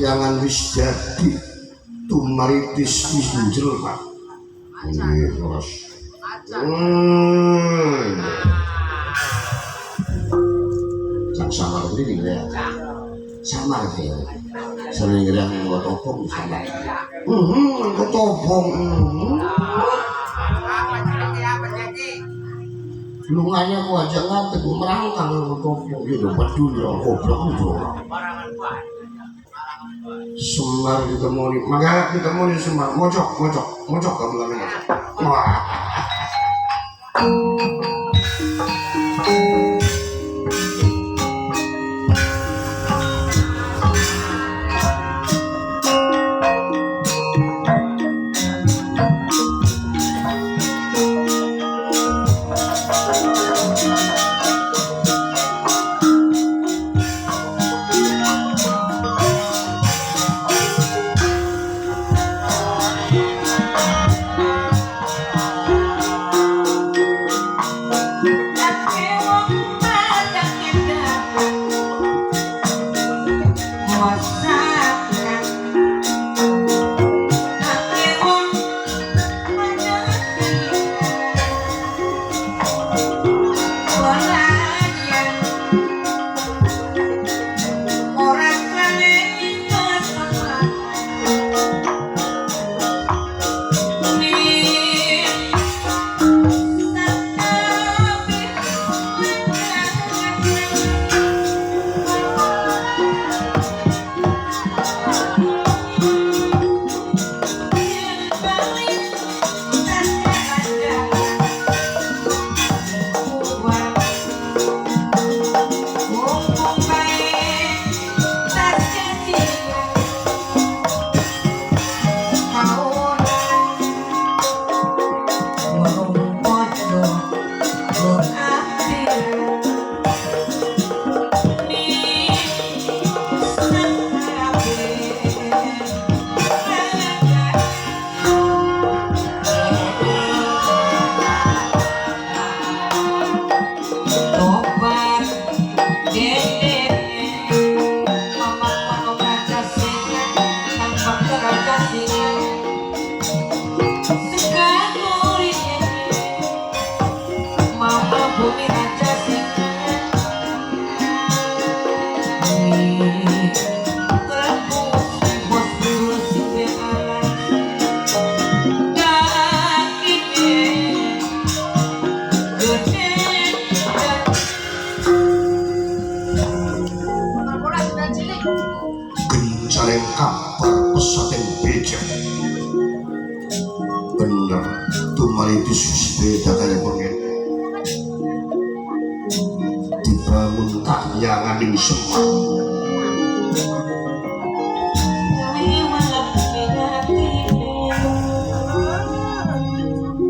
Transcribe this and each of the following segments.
Kahyangan wis jadi tumaritis wis njelma. Nggih, terus. Sang samar ini ya. Samar ya. Sering ngira nggo topong samar. Nggo topong. Lunganya aku aja ngantek merangkang nggo topong. Ya lho peduli orang goblok itu. Semar ditemoni, maka ditemoni Semar. Mojok, mojok, mojok kamu kami mojok. Wah.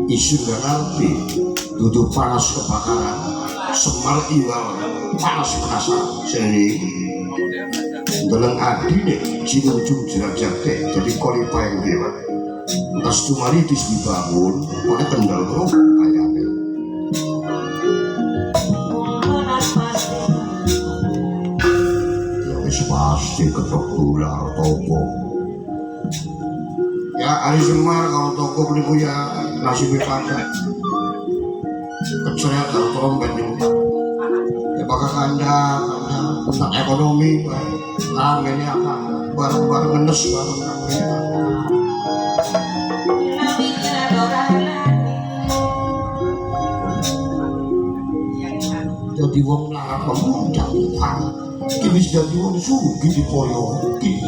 Isun gak ngerti, dudu panas kebakaran, Semar iwal panas penasaran. Seni deleng adine jinujung derajate jadi khalifah yang dewa. Entas tumaritis dibangun, oleh kendal bro kayane. Ya wis pasti ketok ular topo. Ya ari Semar kalau toko niku ya nasibnya pada keceret karo trompet niku. Ya bakal kanda tentang ekonomi ini apa bareng-bareng ngenes bareng Jadi wong larat pemuda iki wis dadi wong sugih dipoyoki.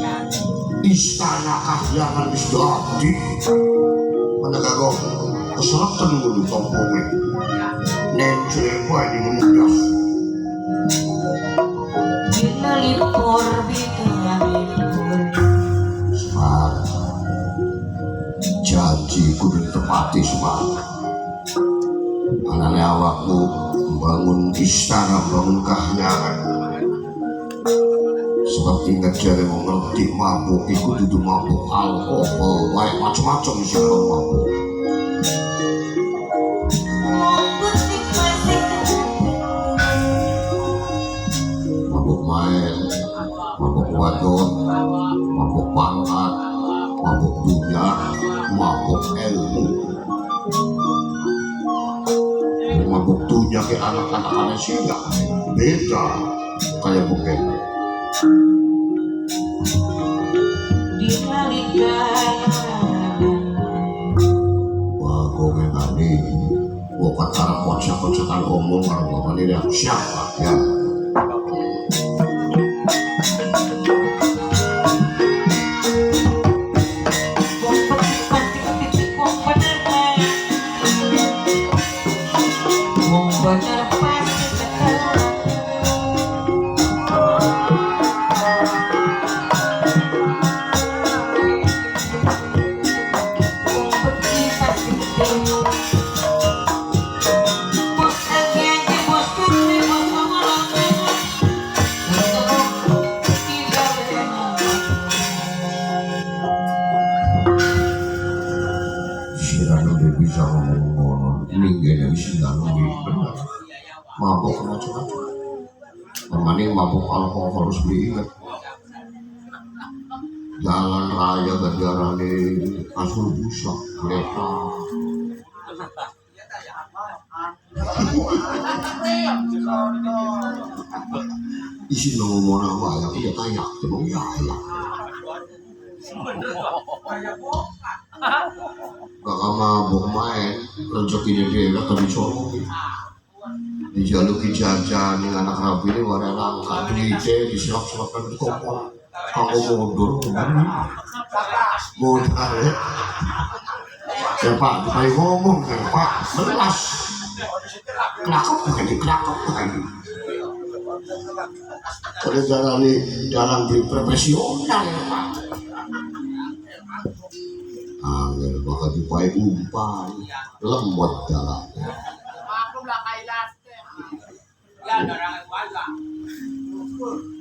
Istana kahyangan wis dadi. Menegak kesereten ngono tomponge. Nencre wae ning mundas. Semar. Janji kudu ditepati Semar. Anane awakmu bangun istana, bangun kahyangan. Sebab ingat jare wong ngerti mabuk iku dudu mabuk alkohol wae macam-macam sing mabuk. Mabuk main, mabuk wadon, mabuk pangkat, mabuk dunia, mabuk ilmu. Mabuk dunia ke anak-anak sih enggak beda kayak mungkin. Wah, gue tadi bukan cara kocak-kocakan omong karo bapak ini siapa ya? Mabuk macam-macam, pemaning mabuk alkohol harus diingat. Jalan raya ganjarane kasur busak kereta. Isi ngomong apa ya? Iya tayak, emang ya ya. Kakak mabuk main, rezekinya dia akan dicolongi. Dijaluki jajan yang anak rabi ini warna langka, duitnya diselap-selapkan di kompor. Kamu mundur, mundur ya. Ya Pak, bukan ngomong ya Pak, belas. Kelakap bukan, kelakap bukan. Kalau jalan ini dalam di profesional ya Pak. Angel bakal dipakai umpan, lemot jalannya.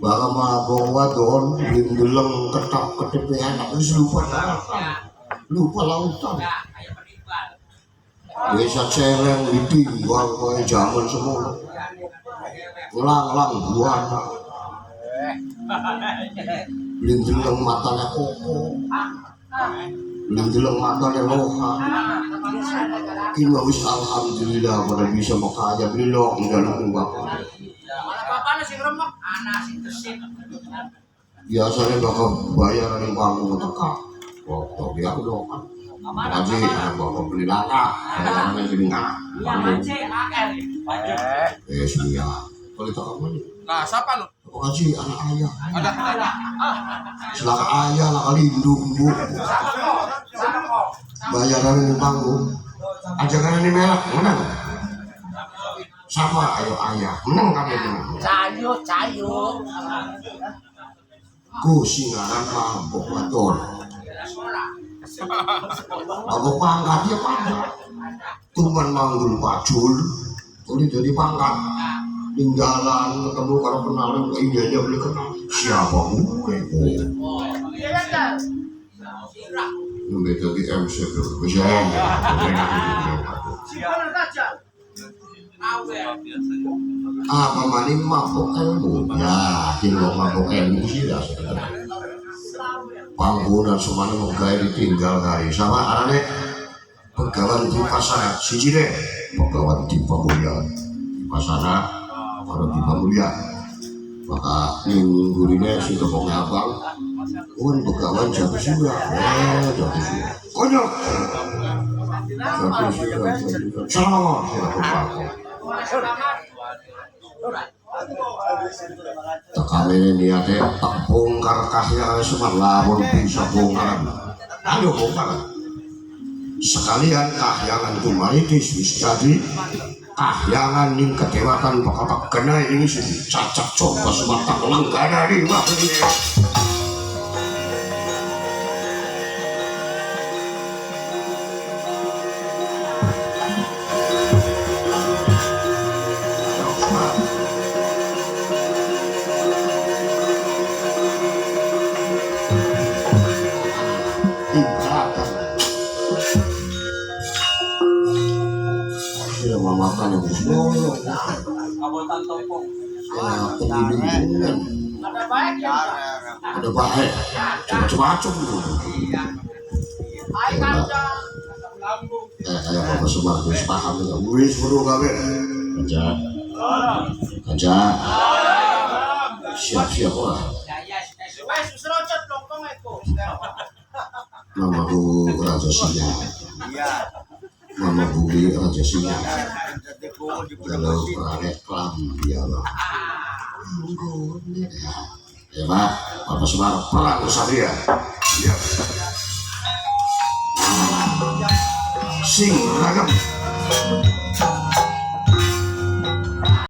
Bakal mabok wadon, bindeleng ketap ketepe anak wis lupa lautan, lupa lautan. Desa celeng ditinggal kowe jaman semono. Lang-lang buana. Bindeleng matane koko. Bindeleng matane loha. Kini wis alhamdulillah pada bisa makaya beli lok njaluk bapak. Biasanya bakal bayaran yang panggung teka. Waktu dia aku doakan. Haji, bapak beli laka, bayarannya sini nggak. Sudah. Kalau itu apa nih? Nah, siapa lu? Haji, anak ayah. Ada. Selaka ayah, laka lindung bu. Bayaran yang panggung. Ajaran ini merah, menang. Sama ayo ayah, menang kami menang. Cayo, cayo. Ku singaran mabok wadon. Mabok pangkat ya pangkat. Tuman manggul pajul, tuli jadi pangkat. Tinggalan ketemu karo kenalan, iya dia beli kenal. Siapa gue? Nembe dadi MC bro. Wis ya. Apa maning mabok ilmu? Ya, kini mabok ilmu sih ya sebenarnya. Panggonan semuanya megawe ditinggal kali. Sama arane Begawan Dipasana siji deh. Begawan Dipa Mulya. Dipasana karo Dipa Mulya. Maka ning gurine sing tepung abang pun Begawan Jati Sura. Oh, Jati Sura. Konyol. Jati Sura. Salam. Tekane niate tak bongkar kahyangan Semar lamun bisa bongkar. Ayo bongkar. Sekalian kahyangan Tumaritis wis jadi kahyangan ning kedewatan bakal tak kena ini sing cacak coba Semar tak langganani wah. Ada bae. Macam-macam lu. Ayo kanca. Kayak Bapak Semar wis paham ya. Wis weruh kabeh. Kanca. Kanca. Siap-siap ora. Wes wis rocot longkong iku. Mamaku Raja Singa. Iya. Mama Bumi Raja Singa. Kalau Kalau perangnya kelam ya Allah. Ya, ya Pak, Bapak Semar perang kesatria. Ya. Sing ragam.